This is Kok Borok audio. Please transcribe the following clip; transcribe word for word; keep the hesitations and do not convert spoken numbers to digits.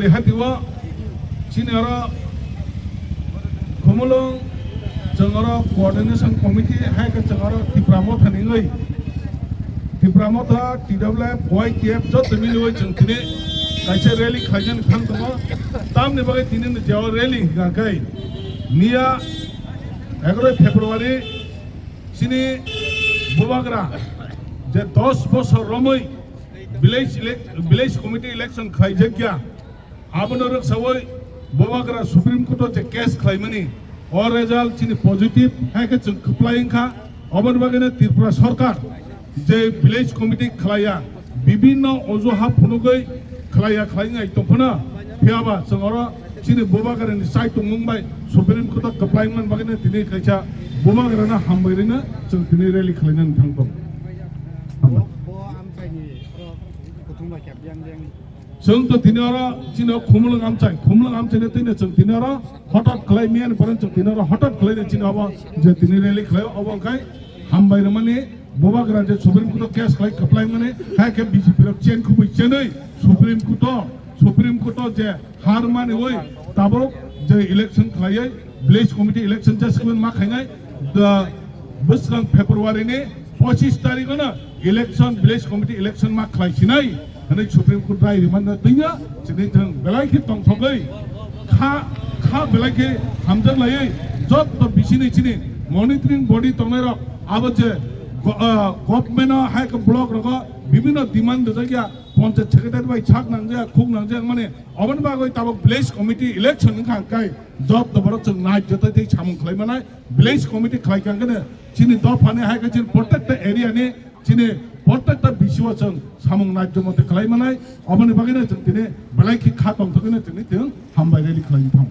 Hati o chini oro Khumulwng chwng oro coordination committee hai khe chwng oro Tipra Motha ni wngwi, Tipra Motha, T W F, Y T F joto miliwi chwng tini kaisa rally khlainani thang tongo. Tamni bagwi tini ni je o rally hwnkha khe miya egaroh February chini Bubagra je dos bosor romwi village elec-, village committee election khlaijak ya, abono rwksawi Bubagra Supreme Court o je case khlaimani, o result chini positive hai khe chwng kwplai wngkha. Oboni bagwino Tripura Sarkar je village committee khlaiya, bibinno ojuha phunugwi khlaiya khlai wngnai tongphano, phiyaba chwng oro chini Bubagrani chai tongmung bai Supreme Court o kwplai wngmani bagwino tini kaisa Bubagrano hambai rwna chwng tini rally khlainani thang tongo. Hambai. Bo, bo amchaini oro kuthumba kep yang yang. Chwng to tini oro chini o Khumulwng amchai, Khumulwng amchaini twi no chwng tini oro hotat khlai miya ni pore chwng tini oro hotat khlai no chini obo je tini rally khlai obo wngkhai hambai rwmani Bubagra je Supreme Court o case khlai kwplai mani hai khe B J P rok chen khubui chenwi Supreme Court o, Supreme Court o je har mani oi tabuk je election khlaiwi village committee election je sikon ma khainai da bwskang February ni pochis tarikh no election, village committee election ma khlai sinai hwnwi Supreme Court rai rimani twiya chini thwng belai khe tongthogwi kha, kha belai khe hamjak laiwi jotto bisini chini monitoring body tongnai rok abo je go-, ah, government o hai khe block rogo bibinno demand rijak ya, panchayat secretary bai sak nangjak, khuk nangjak mani oboni bagwi tabuk village committee election wngkha hwnkhe jotto borok chwng nai joto tei samung khlai manai. Village committee khlai kha hwnkhe chini dophani hai khe chini protekta area ni chini protekta B C O chwng samung nai joto khlai manai. Oboni bagwino chwng tini belai khe kha tongthogwino chwngni chwng hambai rally khlai thang.